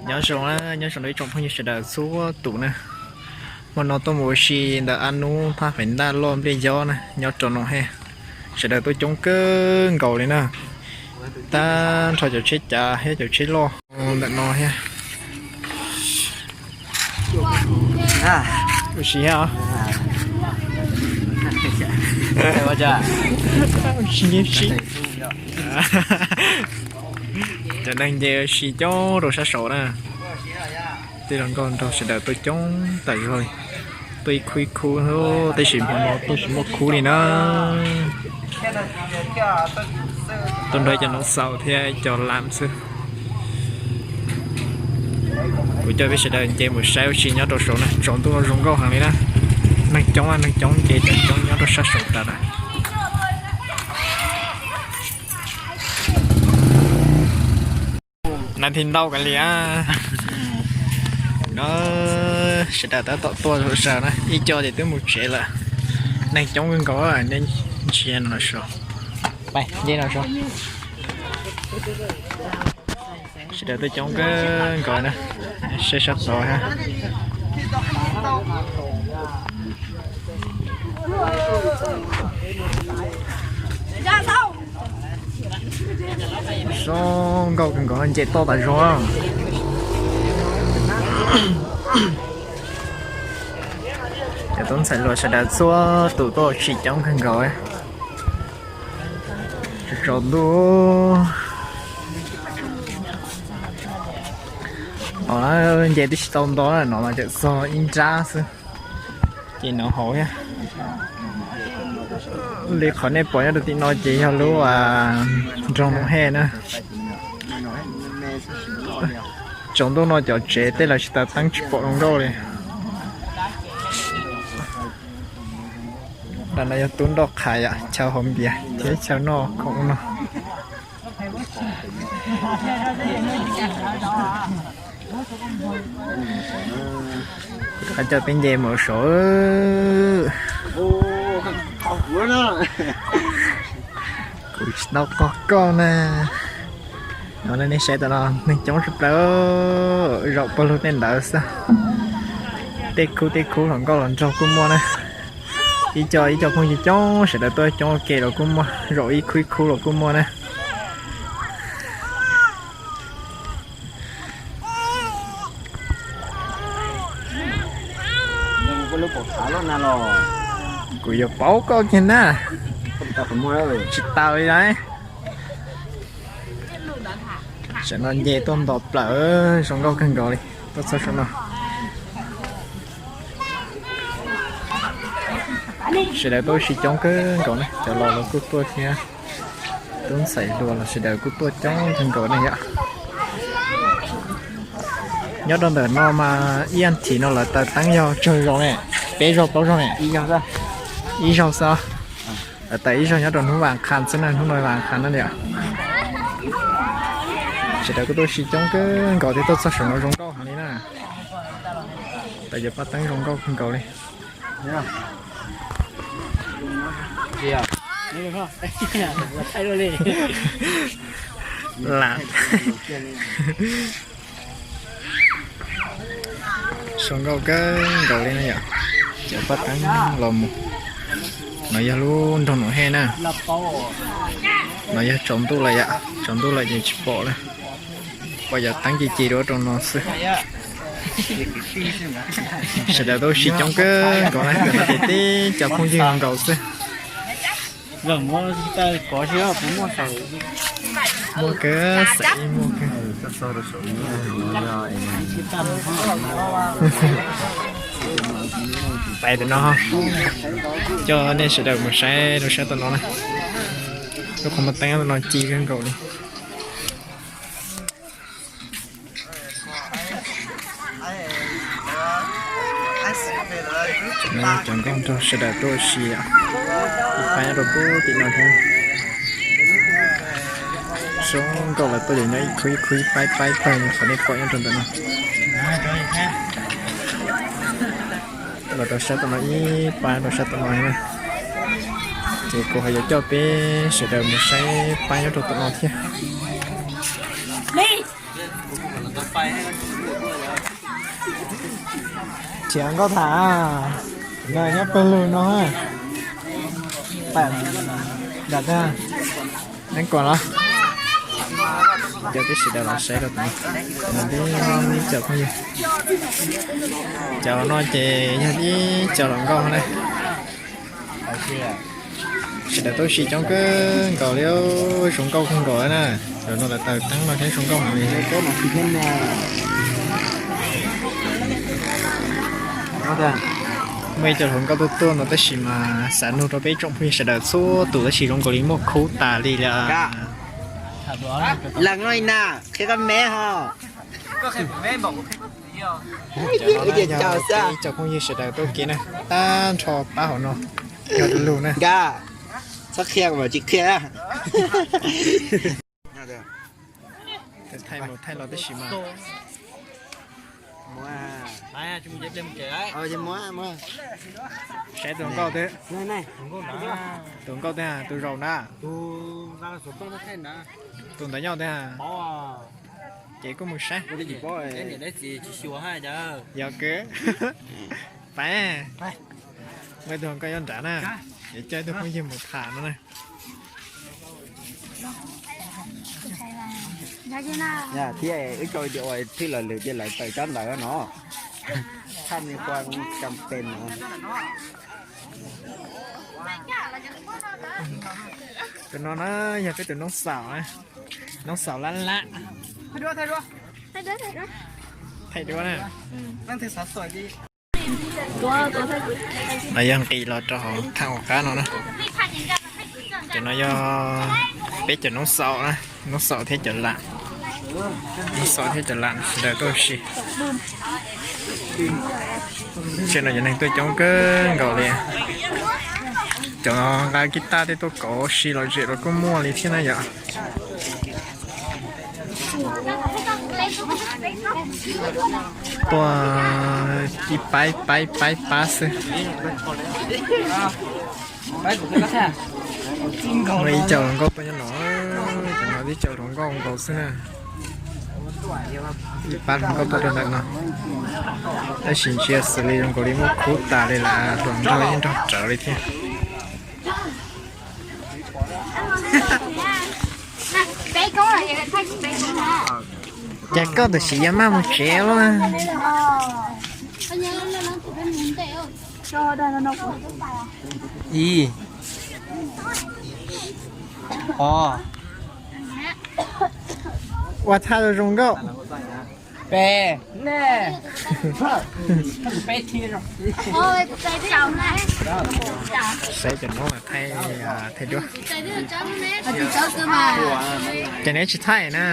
Nyob zoo na, nyob zoo rau ib tsoom phooj ywg sawv daws txhua tus na. Hmo no tuaj mus ua si ntawm Ab Nub phab Faiv Ntaj loj Npliaj Yob na, nyob rau Noom Hej. Sawv daws tuaj coob kawg nkaus li na. Tag nrho cov tsheb cav thiab cov tsheb loj ntawm no thiab. Ua si thiab os. Ua si, ua si. Cov neeg nce ua si coob rau sab saud na. Tej hluas nkauj nraug sawv daws tuaj coob tas zog li. Tuaj ib khub ib khub, tab sis hmo no tuaj tsis muaj khub li na. Tuaj nrog ib co noob xaus thiab ib co lam xwb. Kuv coj peb sawv daws nce mus saib ua si nyob rau saud na, tsaus ntuj no zoo nkauj heev li na. Neeg coob, neeg coob nce coob coob nyob rau sab saud tas na. Nas this ntau kav liam. No, sawv daws tab tom tuaj zom zaws na, ib co ces twb mus tsev lawm. Neeg coob kawg nkaus, nej ntsia no saud. Pais nce no saud. Sawv daws tuaj coob kawg nkaus na, saib sab tod thiab. Zoo nkauj kawg nkaus, nce toj tas zog. Cov tub ntxhais hluas sawv daws txhua tus tuaj ua si coob kawg nkaus. Tsaus ntuj. Nce twb tsis tau nto na, no mas tseem txog ib nrab xwb. Ces no hauv thiab. Li qhov nej pom nyob rau tim no ces yog lub nroog Noom Hej na. Tsaus ntuj no cov tsev tej lawv tsis taws teeb tsis pom zoo nkauj li. Ntawm no yog tub nroj qhav yom, chaw haus npias thiab chaw noj khoom no. Kuv qhov coj peb nce mus saud. Kuv tsis tau qog koj na. No nej saib tam no neeg coob tshaj plaws, zaum pawg lug tej ntawd xwb. Tej khub tej khub hluas nkauj hluas nraug kuj muaj na. Ib co ib co phooj ywg coob, sawv daws tuaj coob ua ke los kuj muaj, zaum ib khub ib khub los kuj muaj na. Kuv yuav paub koj kiag na. Tsis taus li lauj. Tam no nce tuaj nto plaws, zoo nkauj kawg nkaus li, tuaj txog saum no. Sawv daws tuaj ua si coob kawg nkaus na, cov laus los kuj tuaj thiab. Tub ntxhais hluas los sawv daws kuj tuaj coob kawg nkaus ne yom. Nyob rau ntawm no mas ib as thiv no lawv taws teeb yog tsawg zaug ne? Peb zaug plaub zaug ne? Ib zaug xwb. Lawv taws ib zaug nyob rau hnub vas qha xwb na, hnub no vas qha na yom. Sawv daws kuj tuaj ua si coob kawg nkaus thiab, tuaj txog saum no zoo nkauj heev li na. Taws cov paj teeb zoo nkauj kawg nkaus li. Lam. Zoo nkauj kawg nkaus li na yom. Cov paj teeb los mus. No yog lub nroog Noom Hej na. No yog tsaus ntuj lawm yom, tsaus ntuj lawm ces tsis pom lawm. Pom cov teeb ci ci dua rau no xwb. Sawv daws tuaj ua si coob kawg nkaus na, ces tib co phooj ywg nkaus xwb. Muaj kawg, xav ib muaj kawg. Pais tam no, coj nej sawv daws mus saib rau sab tom no na. Lub qhov muag teeb tom no ci kawg nkaus li. Cov nkauj nraug sawv daws tuaj ua si, ib pab nyob rau pem tim no thiab. Zoo nkauj lawv tuaj ces nyob ib khub ib khub ib pab ib pab ib pawg li qhov nej pom nyob rau ntawm no. Los rau sab tom no ib pab, rau sab tom no na. Ces kuv ho yuav coj peb sawv daws mus saib pab nyob rau tom no thiab. Tsis nkauj tham, nyob pawg lug no. Nram tag, neeb kuam los. Cov peb sawv daws los saib rau tom no, cov phooj ywg, cov no ces yog ib co hluas nkauj na. Sawv daws tuaj ua si coob kawg nkaus li, zoo nkauj kawg nkaus na. Cov no lawv taws teeb no thiab zoo nkauj heev li. Muaj ib co hluas nkauj tuaj tuaj no tab sis mas xav nug rau peb tsoom phooj ywg sawv daws txhua tus tab sis zoo nkaus li muaj khub tas li lawm. Lees no na, qhia koj me ho. Ib co phooj ywg sawv daws tuaj ua ke na, tag nrho pab hauv no yog lug na. Txhob qhia, tsis qhia. Thaij mus thaij los tab sis mas. Saib tus nkauj twg, tus nkauj twg, tus zaum na, tus ntawd nyob twg, ces kuj mus saib. Yog kawg, pab, muaj tus nkauj nyob nrad na, es coj ib tug phooj ywg mus tham no na. Thiab wb tso video thiaj los lwm tias lawv tawm cov ntawd no. Thaj me qua cam pes no. Tus no na yog peb tus noob xaum, noob xaum lab lab. Thaij duab na. No yog nqis los rau hauv thaj hauv qab no na. Cov no yog peb cov noob xaum na, noob xaum thiab cov lam, noob xaum thiab cov lam sawv daws tuaj ua si. Tsev no cov neeg tuaj coob kawg nkaus li. Cov nqa kib taj tej tuaj kauv ua si lom zem los kuj muaj li thiab na yom. Tuaj ib pab ib pab ib pab ib pab xwb. Muaj ib co hluas nkauj tuaj nyob no, cov no tib co hluas nkauj nkaus xwb na. Ib pab hluas nkauj tuaj rau ntawm no, tab sis ntsia xws li zoo nkaus li muaj khub tas li lawm, hluas nraug yeej nrog rawv li thiab. Ces koj tam sim yog maj mus tsev lawm. Ib, ob, ua thaj zoo zoo nkauj. Peb, nej, peb thiab. Saib cov noob thaij, thaij duab. Ces neb tsis thaij na.